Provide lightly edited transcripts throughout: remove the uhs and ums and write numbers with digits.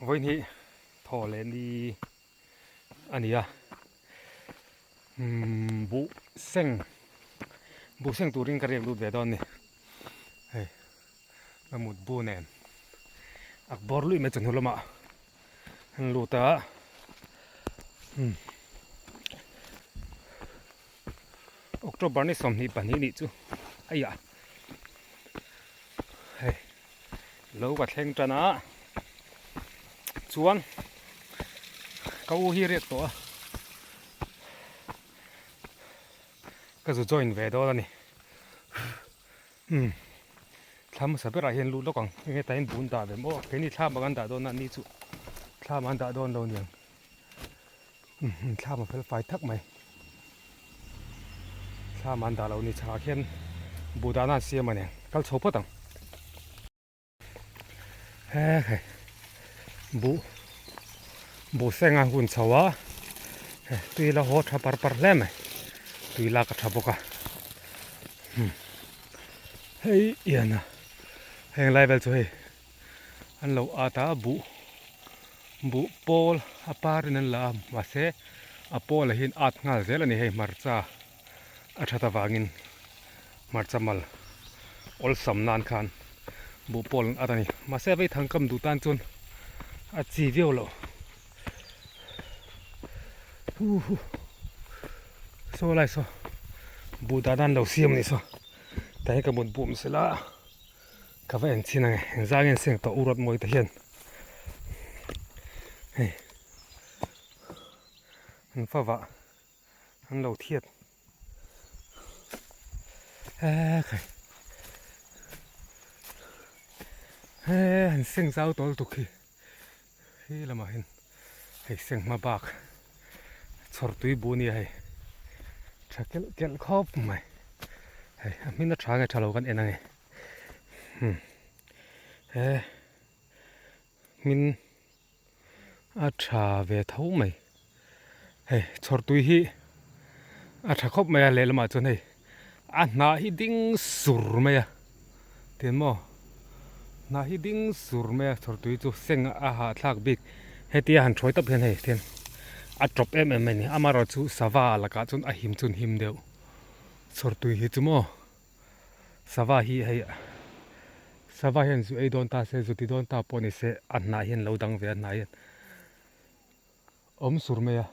Vawihnih thaw leh ni a ni a, umm buh seng buh seng turin ka riak lut ve dawn a ni, hei ka mut bu nen ak bawr luih mai chawhnu lamah an lut a, umm October ni 22 nih chu aiah hei lo ka thleng tan a chuan ka u hi riak tawh a ka zu join ve dawn a ni umm thla hmasa berah hian lut lawk ang enge tain bun dah ve maw keini thla bang an dah dawn a ni chu thla an dah dawn lo niang. Thlam a fel fai thak mai thlam an dah loh ni chhakah khian buh dahna an siam a ni kal chho phawt ang he hei buh buh seng a hun chho a hei tui la haw tha par par hle mai tui lak a tha bawk a hei ian a heng lai vel chu hei. An lo at a buh buh pawl a par in an la a mahse a pawl ah hian at nghal zel a ni hei hmarcha a that avangin hmarcha mal awlsam nan khan buh pawl an at a ni mahse vei thang kam duh tan chuan a chi viau loh huhu saw lai saw buh dan an lo siam a nih saw tah hian ka mut bum sela. Ka va en chin ang e, engzah nge seng tawh u rawt mawi te hian hei an fa vah an lo thiat he khai he an seng zau tawh lutuk hi khi lamah hian hei seng hma bak chhawr tui bu nia hei tha kelh kelh khawp mai hei a hmin a tha nge tha lo kan en ang e. Hmm he hmin a tha ve tho mai hei chhawr tui hi a tha khawp mai a lehlamah chuan hei a hnah hi ding sur mai a tiang maw hnah hi ding sur mai a chhawr tui chu seng a hahthlak bik hetia han thawi tawp hian hei tian a tawp em em mai a ni amaherawhchu sava lakah chuan a him chu an him deuh chhawr tui hi chu maw. Sava hi hei sava hian zu ei dawn ta se zu ti dawn ta pawh ni se a hnah hian lo dang ve a hnah hian awm sur mai a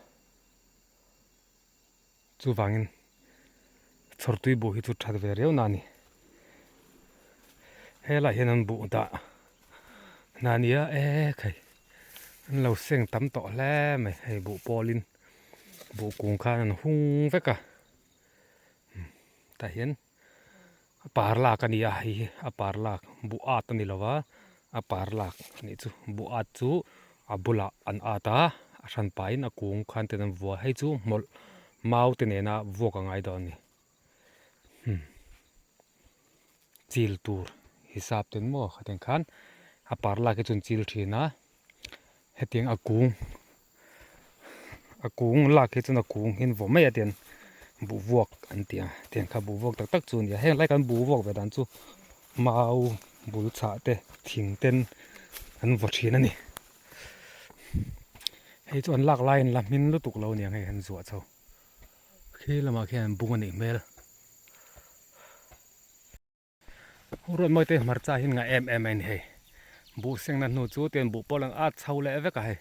chuvangin chhawrtui buh hi chu that ve riau na a ni helaiah hian an buh dah na a nia e khai an lo seng tam tawh hle mai hei buh pawlin buh kung khan an hung vek a. Tah hian a par lak a ni a hei hi a par lak buh at a ni lo va a par lak a nih chu buh at chu a bulah an at a a hran pahin a kung khan ten an vua hei chu hmawlh mau te nena vuak a ngai dawn a ni chil tur hisap ten maw khatiang khan a par lak hi chu an chil thin a hetiang a kung. A kung lak hi chuan a kung hi an vaw mai a tian buh vuak an ti a tiang kha buh vuak tak tak chu a ni a heng lai kan buh vuak ve dan chu mau bul chhah te thing ten an vaw thin a ni hei chu an lak laiin la hmin lutuk lo a niang hei an zuah chho khi lamah khian an bung a nih hmel. Ruatmawi te hmarcha hi ngah em em a ni hei buh sengna hnu chu tian buh pawh lang at chho leh vek a hei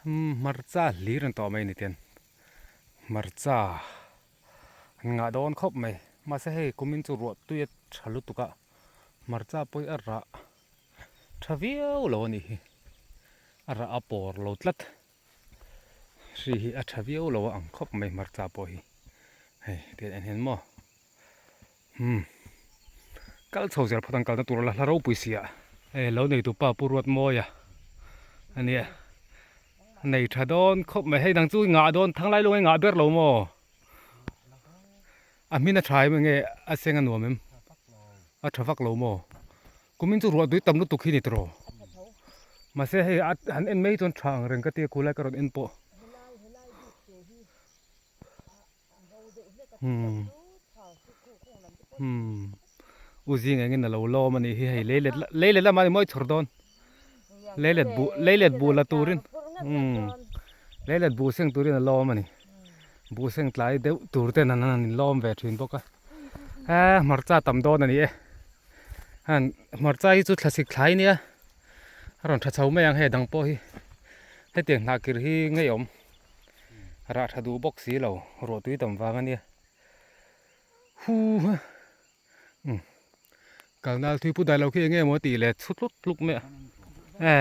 hmarcha hlir an tawh mai a ni tian hmarcha an ngah dawn khawp mai mahse hei kumin chu ruah tui a tha lutuk a hmarcha pawh hi a rah tha viau lo a nih hi a rah a pawr lo tlat hri hi a tha viau lo a ang khawp mai hmarcha pawh hi hei tian en hian maw. Umm kal chho zel phawt ang kalna tur la hla ropui si a. Hei lo neitu pa Pu Ruatmawia a nia nei tha dawn khawp mai hei dang chu ngah dawn thanglai lung a ngah ber lo maw a hmin a tha em enge a seng a nuam em a tha vak lo maw kumin chu ruah tui tam lutuk hi ni tawh mahse hei a han en mai chuan tha ang reng ka tia khulai ka rawn en pawh. Umm umm u zing engin a lo lawm a nih hi hei lei let lei let lamah ni mawi chhawr dawn. Leilet buh leilet buh la turin umm leilet buh seng turin a lawm a ni. Buh seng tlai deuh tur ten an han inlawm ve thin bawk a. Eee hmarcha tam dawn a ni e. Han hmarcha hi chu thlasik thlai nia a rawn tha chho mai ang hei dang pawh hi hetiang hnah kir hi ngeiawm rah tha duh bawk si lo ruahtui tam vang a nia. Hu ha. Umm kalnal thui pu dai lo khi enge maw tih leh chhu tlut tluk mai a e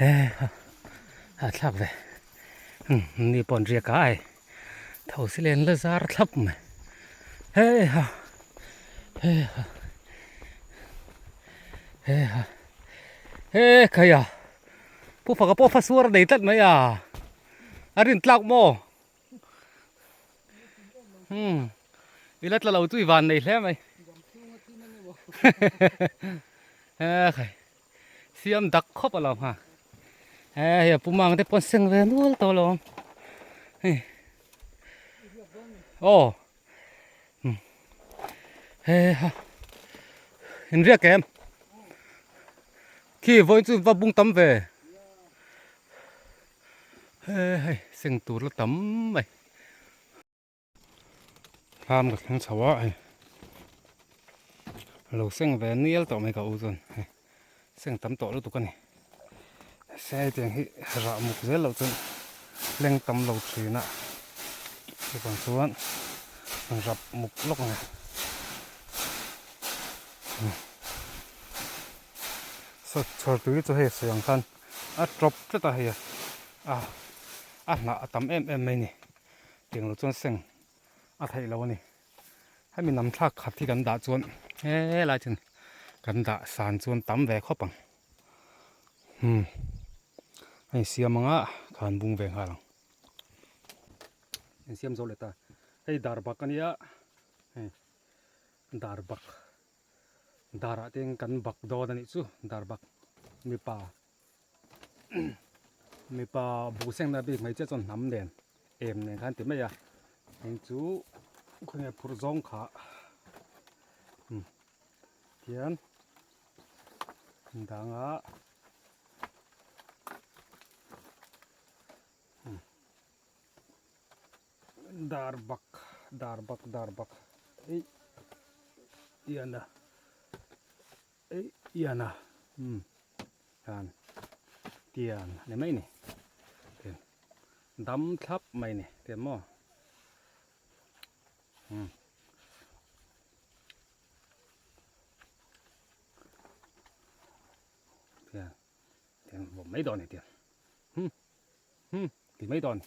he ha ha thlak ve umm ni pawh an riak a ai tho si len la zar thlap mai he ha he ha he ha he khaia pu faka pawh fa suar a nei tlat mai a a rin tlak maw. Hmm. I la tla lo chu i van nei hle mai. He khai. Siam dak khawp alawm ha. He hei a pumang te pawn seng ve nual tawh alawm. Hei. Aw. Hmm. He ha. In riak em? Khi vawiin chu va bung tam ve. He hei seng tur la tam mai thlam ka thleng chho a hei a lo seng ve nial tawh mai ka u chuan hei seng tam tawh lutuk a ni se hetiang hi rah muk zel loh chuan leng tam lo thin a chuvang chuan rap muk lawk ang e. Saw chhawr tui chu hei sawi ang khan a tawp tlat a hei a a hnah a tam em em mai ni tiang lo chuan seng a theih lo a ni hemi nam thlak khat hi kan dah chuan helai chuan kan dah san chuan tam ve khawp ang umm a insiam anga khan bung ve nghal ang insiam zo leh ta hei dar bak a nia hei dar bak. Darah te hian kan bak dawn a nih chu dar bak mipa mipa buh sengna bik hmeichhia chuan hnam nen em nen khan ti mai a heng chu khawnge phurh zawng kha umm tihian danga umm dar bak dar bak dar bak eih iana eih iana umm hian tian a ni mai ni tian dam thlap mai ni tian maw umm. Tian tian vawm mai dawn a ni tian hmm. Hmm, ti mai dawn.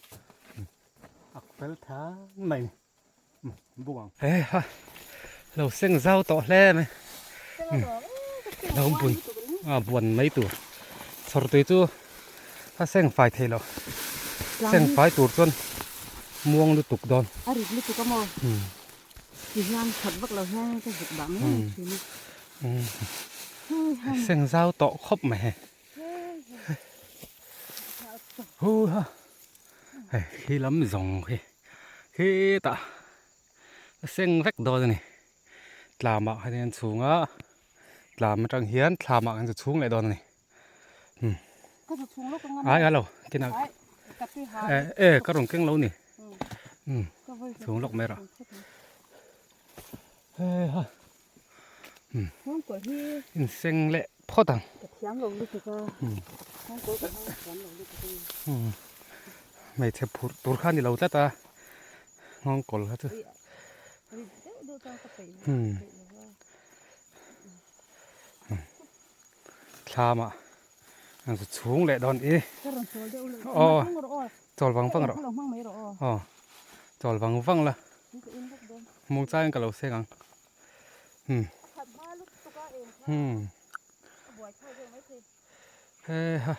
Ak fel than mai ni. Bung ang. He ha. Lo seng zau tawh hle mai. Lo bun. A buan mai tur. Chhawr tui chu a seng fai thei lo. Seng fai tur chuan muang lutuk dawn. A rit lutuk a maw? Ti hian khat vak lo hian ka zuk dah mai mai thin a. Seng zau tawh khawp mai hei. Hu ha hei khi lam zawng khi khitah a seng vek dawn a ni tlamah khan hian chhung a tlam atang hian thlamah khan chu chhung leh dawn a ni umm ai a lo kinah eh eh ka rawn keng lo ni umm chhung lawk mai rawh he ha. Inseng leh phawt ang. Hmeichhe phurh tur kha a ni lo tlat a, nghawngkawl kha chu. Thlamah an zu chhung leh dawn i. Aw chawl vang vang rawh. Aw chawl vang vang la. Mungchangin ka lo seng ang. Hmm. Hmm. He ha.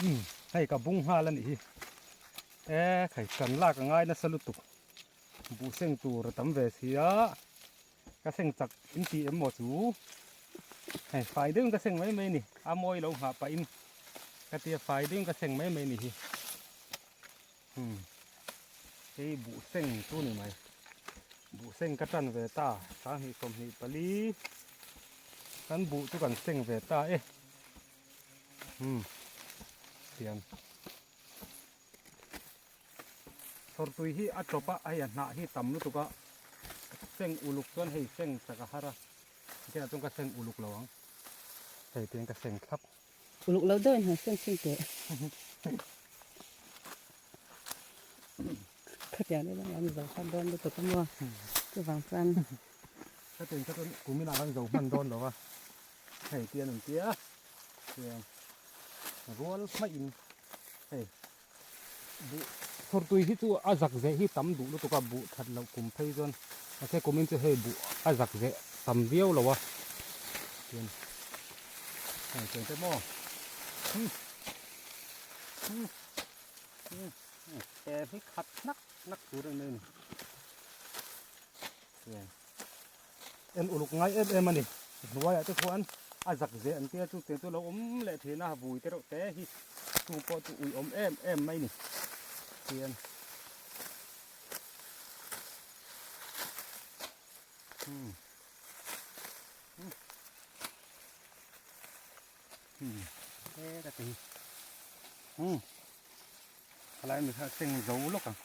Hmm. Hei ka bung nghal a nih hi. E khai kan lak a ngai nasa lutuk. Buh seng tur a tam ve si a. Ka seng chak in ti em maw chu. Hei fai deuhin ka seng mai mai ni. A mawi lo nghah pahin ka tia fai deuhin ka seng mai mai ni hi. Hmm. Hei buh seng chu ni mai. Buh seng ka tan ve ta. 2024. Kan buh chu kan seng ve ta e. Umm tian chhawrtui hi a tawp a hei a hnah hi tam lutuk a seng uluk chuan hei seng chak a har a tikhian ah chuan ka seng uluk lo ang hei tiang ka seng thlap. Uluk lo deuhin han seng chhin teh. Khatiang deuh deuh an zo khat dawn lutuk a maw chuvang chuan. Khatiang kha chuan kum inah kan zo hman dawn lo a hei tian an tia tiang rual hmaihin hei buh chhawrtui hi chu a zak zeh hi tam duh lutuk a buh that loh kum phei chuan mahse kumin chu hei buh a zak zeh tam viau lo a tian hei tiang te maw hmm hmm hmm te hi khat nak nak tur a ni mai a ni tiang. En uluk ngai em em a ni. Hnuaiah te khuan a zak zeh an tia chu tiang chu lo awm leh thin a, vui te reuh te hi chung pawh chu ui awm em em mai ni. Tian hmm hmm hmm heta te hi hmm Khalai mi kha seng zo lawk ang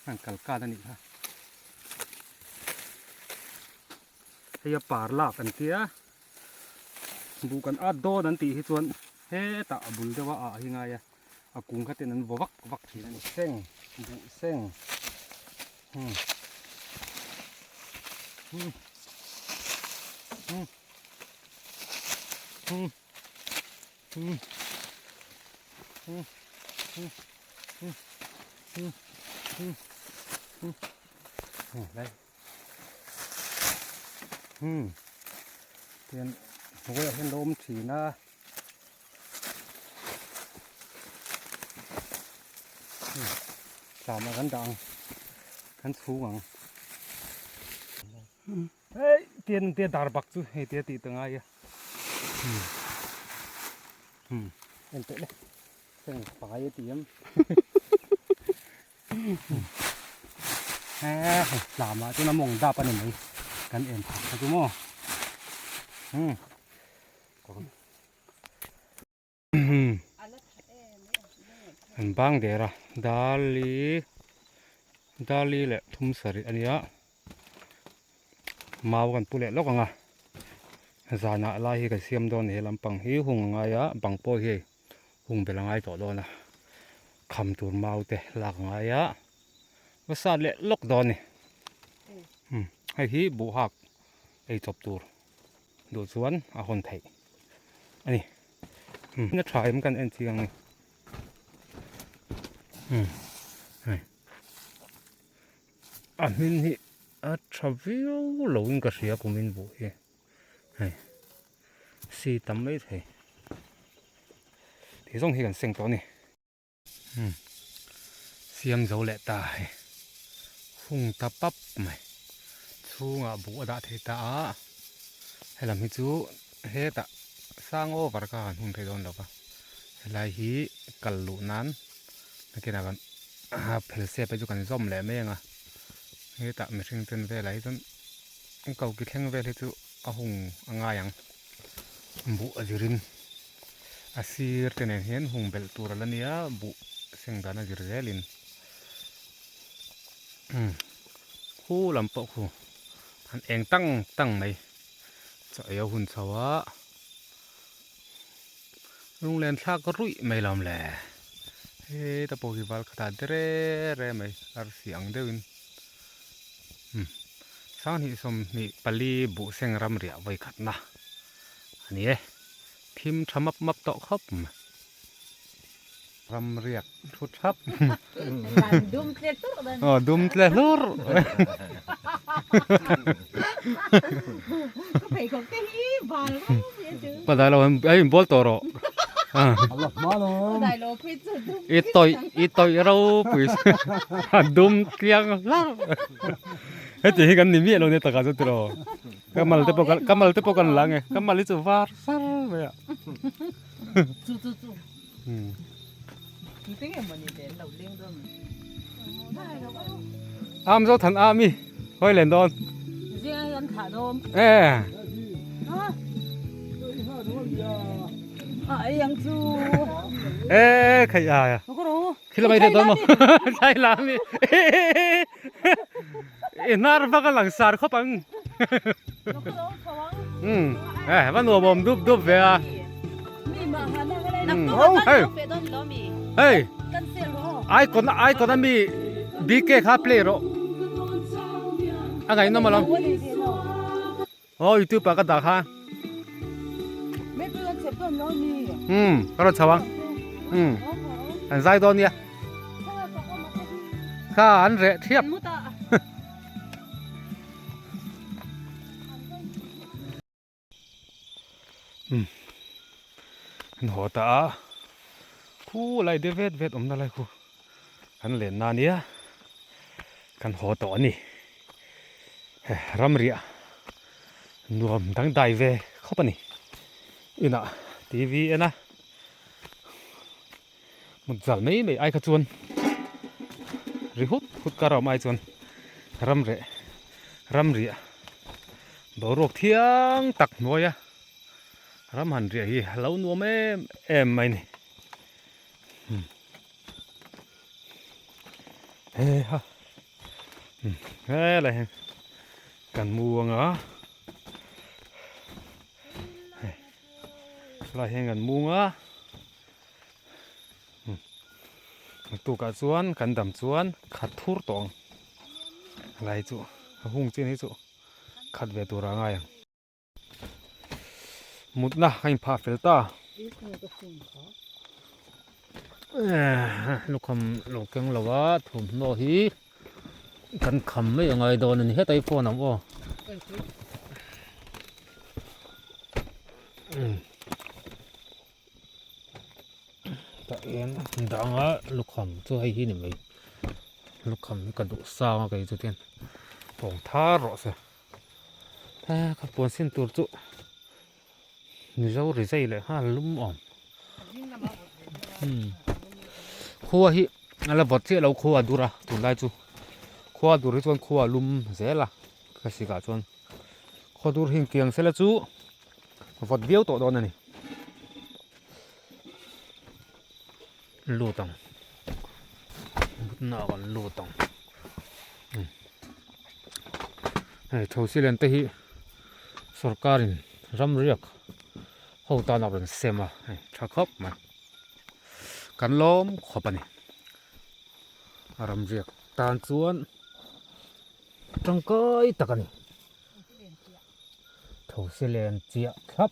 an kal kat a nih kha hei a par lak an tia buh kan at dawn an tih hi chuan hetah a bul deuh a ah hi ngai a a kung kha ten an vaw vak vak thin a ni seng buh seng hmm hmm hmm hmm Đây tiền hnuaiah hian lo awm thin a tlamah kan dah ang kan chhung ang hei tian tia dar bak chu hei tia tih ta ngai a. En teh le seng fai a ti em he tlamah chuan a mawng dap a ni mai kan en phak kha chu maw an bang der a dali dali leh thum sarih a nia mau kan pu leh lawk ang a zanah lai hi kan siam dawn a ni he lampang hi hung a ngai a bang pawh hi hei hung belh a ngai tawh dawn a kham tur mau te lak a ngai a va sat leh lawk dawn a ni hei hi buh hak ei chawp tur. Duh chuan a hawn theih a ni. Umm a tha em kan en chiang a ni. Umm hei a hmin hi a tha viau lo in ka hria kum in buh hi hei si tam mai thei ti zawng hi kan seng tawh a ni. Umm siam zo leh ta hei hung ta pap mai chhungah buh a dah thei ta a helam hi chu hetah sang over kha han hun thei dawn lo va helai hi kal luh nan nakinah kan phel sep hi chu kan zawm leh mai ang a hetah mihring chen velah hi chuan koki thleng vel hi chu a hung a ngai ang buh a zirin. A sir te nen hian hung belh tur a la nia buh seng dan a zir zelin umm khu lam pawh khu an eng tang tang mai chaw ei a hun chho a lunglen thlak ruih mai lo le heta pawh hi val khatah dere re mai arsi ang deuhin umm sanghnih 24 buh seng ram riah vawi khatna a ni e. Thim tha map map tawh khawp mai. Ram riak thu thap. Dum tle hlur. Aw dum tle hlur. Ka pheikhawk te hi bal ro mai chu. Pa dai lo ai in bawl tawh rawh. Pa dai lo phei chu dum. I tawih i tawih ro pui a dum tliang hlar. Heti hi kan ni miah lo nia takah chuan tiraw. Ka mal te pawh ka mal te pawh kan la nge ka mal hi chu var sar mai a. Chu chu chu. Ti nge mawni te an lo leng dawn mai. Am zo than a mi hawi len dawn. Zing an thlah dawn. E. Ai ang chu. E khai a ya. Khi lamai te don mo. Thai lam mi. E nar vak a lang sar khawp ang. Um eh va nuam awm dup dup ve a. Oh hey. Hey. Icon icon ami BK kha play rawh. A ngaihnawm alawm. Aw youtube ah ka dah kha. Um ka rawn chho ang. Um an zai dawn nia. Kha an reh thiap. Um an haw ta a khu lai de vet vet awmna lai khu kan lenna ania kan haw tawh a ni. Ramriah nuam dangdai ve khawp a ni. Inah TV en a mut zal mai mai ai kha chuan ri hut hut kar a awm ai chuan ramreh ramriah boruak thiang tak hnuai a ram han riah hi a lo nuam em em mai a ni. Heha. Helai hian kan mu anga hei helai hian kan mu anga naktukah chuan kan dam chuan khat thur tawh ang helai chu a hung chin hi chu khat ve tur a ngai ang. Mutna a inphah fel ta. Lukham lo keng lo a thawmhnaw hi kan kham mai a ngai dawn a ni hetah hi phone ang aw. Tah hian danga lukham chu hei hi ni mai lukham hi ka duh sang a kei chu tian tawng thar rawh se. He ka puan sin tur chu Mizo ri zai leh nghal lum awm. Khua hi a la vawt chiah lo khua a dur a tunlai chu khua a dur hi chuan khua a lum zel a ka sikah chuan khaw dur hi engtiang sela chu vawt viau tawh dawn a ni. Lut ang mutna ah kan lut ang hei thosi len te hi sorkar in ram riak ho tan a rawn sem a hei tha khawp mai kan lawm khawp a ni a ram riak tan chuan tangkai tak a ni thosi len chiah thlap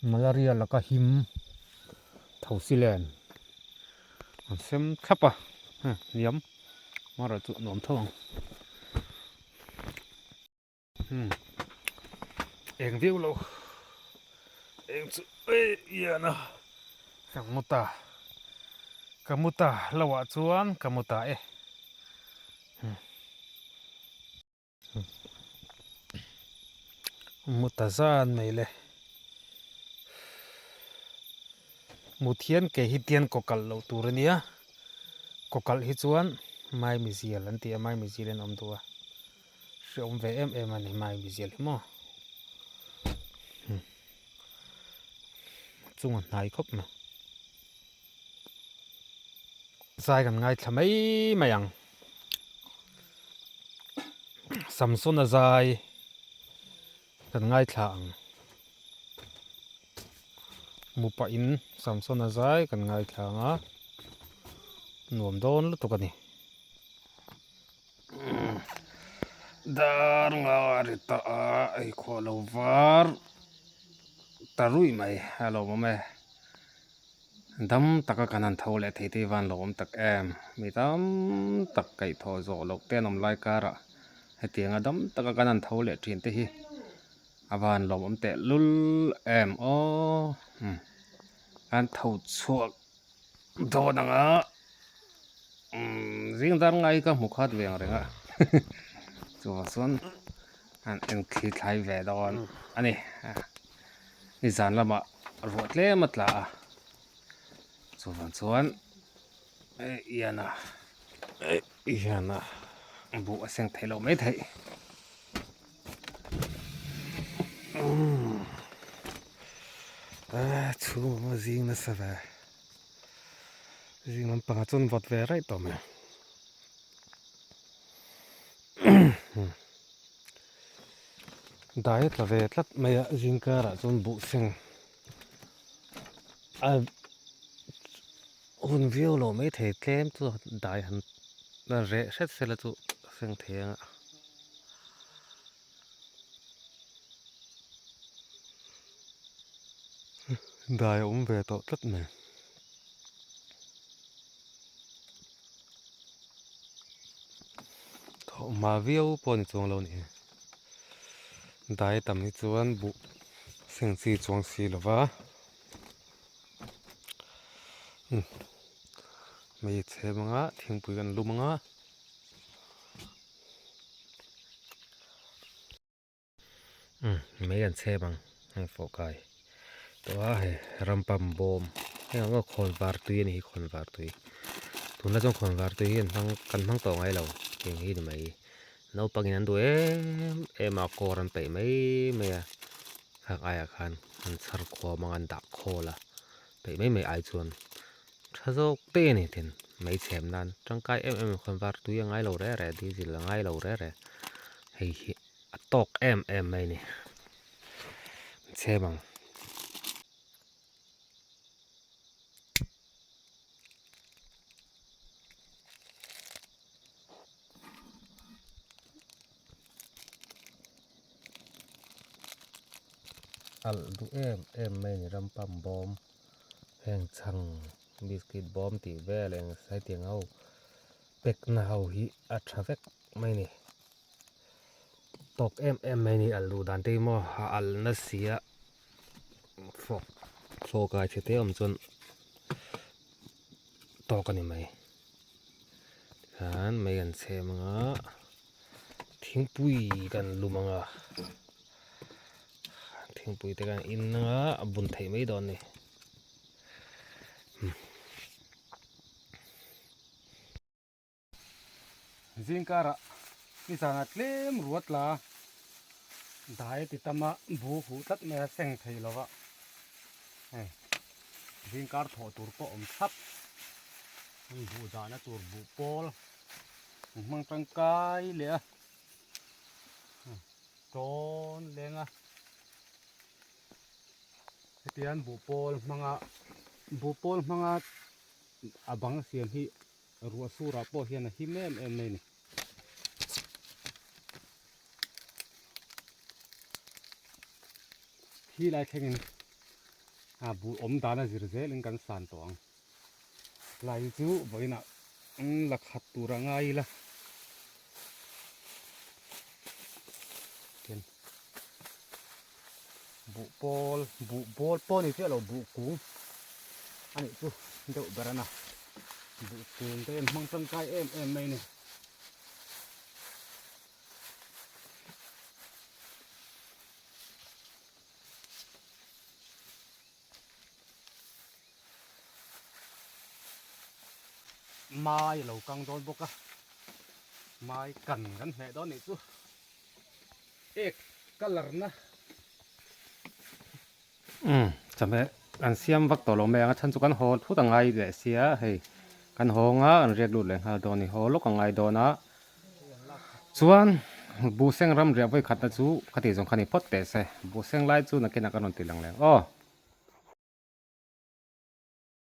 malaria laka him thosi len an sem thlap a hniam mara chu nuam tho ang umm eng viau lo eng chu ei ian a ka mu ta ka mu ta lo ah chuan ka mu ta e. Mu ta zan mai le. Mut hian ke hi tian kaw kalh loh tur a nia. Kaw kalh hi chuan maimizial an ti a, maimizial in awm duh a. Hreawm ve em em a ni maimizial hi maw. Chunga hnai khawp mai. Zai kan ngaithla mai mai ang. Samson a zai kan ngaithla ang mu pah in Samson a zai kan ngaithla ang a nuam dawn lutuk a ni dar nga a ri ta a eikhawh lo var ta ruih mai a lawmawm e. Dam taka kan han tho leh thei te hi van lo awm tak em? Mi tam tak kaihthawh zawh loh te an awm lai karah hetianga dam taka kan han tho leh thin te hi a van lawmawm teh lul em aw umm kan tho chhuak dawn ang a umm zing dar ngai ka hmu khat ve ang reng a chuvang chuan an enthli thlai ve dawn a ni. Nizan lamah ruah tlem a tla a chuvang chuan eh ian a eh ian a buh a seng theih loh mai theih umm. Chhung anga zing nasa ve. Zing lampangah chuan vawt ve raih tawh mai. Dai a tla ve tlat mai a zing karah chuan buh seng a hun viau lo mai thei tlem chu dai han reh hret sela chu seng thei ang a. Dai a awm ve tawh tlat mai. Thawhhma viau pawh a ni chuang lo a ni hi. Dai tam hi chuan buh seng chi chuang si lo va. Hmeichhe hmanga thingpui kan lum anga. Umm mei an chhep ang heng fawh kai tawh a hei rampam bawm heng ang aw khawn var tui a ni hi khawn var tui tunlai chuan khawn var tui hi an hmang kan hmang tawh ngai lo heng hi ni mai naupang in an duh em em a kawr an peih mai mai a khang aiah khan an chhar khawm ang an dah khawl a peih mai mai ai chuan tha zawk te a ni tin mei chhem nan tangkai em em khawn var tui a ngai lo reh reh diesel a ngai lo reh reh hei hi a tawk em em mai a ni chhem ang. Alh duh em em mai a ni rampam bawm. Heng chhang biscuit bawm tih vel eng hetiang ho pack na ho hi a tha vek mai a ni tawk em em mai a ni alh duh dan te hi maw a alh na si a fawk fawk ai chhe te awm chuan tawk a ni mai tikhan mei an chhem anga thingpui kan lum anga. Thingpui te khan in anga a bun theih mai dawn a ni. Zingkarah nizanah tlem ruat la dai ti tam a bu huh tlat mai a seng thei lo va hei zingkar thawh tur pawh awm thlap an buh dahna tur buh pawl an hmang tangkai leh a. Tawn leng a hetiang buhpawl hmanga buhpawl hmanga a bang siam hi ruah surah pawh hian a him em em mai a ni. Khi lai thlengin a buh awm dan a zir zelin kan san tawh ang. Lai chu vawiinah la khat tur a ngai ila. Tin buh pawl buh bawl pawh a ni chiah lo buh kung a nih chu deuh ber a na buh kung te hian hmang tangkai em em mai a ni. Mai a lo kang dawn bawk a mai kan kan hneh dawn nih chu ek colour na umm chawhmeh an siam vak tawh lo mai ang a chhan chu kan haw thut a ngai leh sia hei kan hawng a an riak lut leh nghal dawn a ni haw lawk a ngai dawn a chuan buhseng ram riah vawi khatna chu khati zawng kha ni phawt teh se buhseng lai chu nakinah ka rawn ti lang leh ang aw.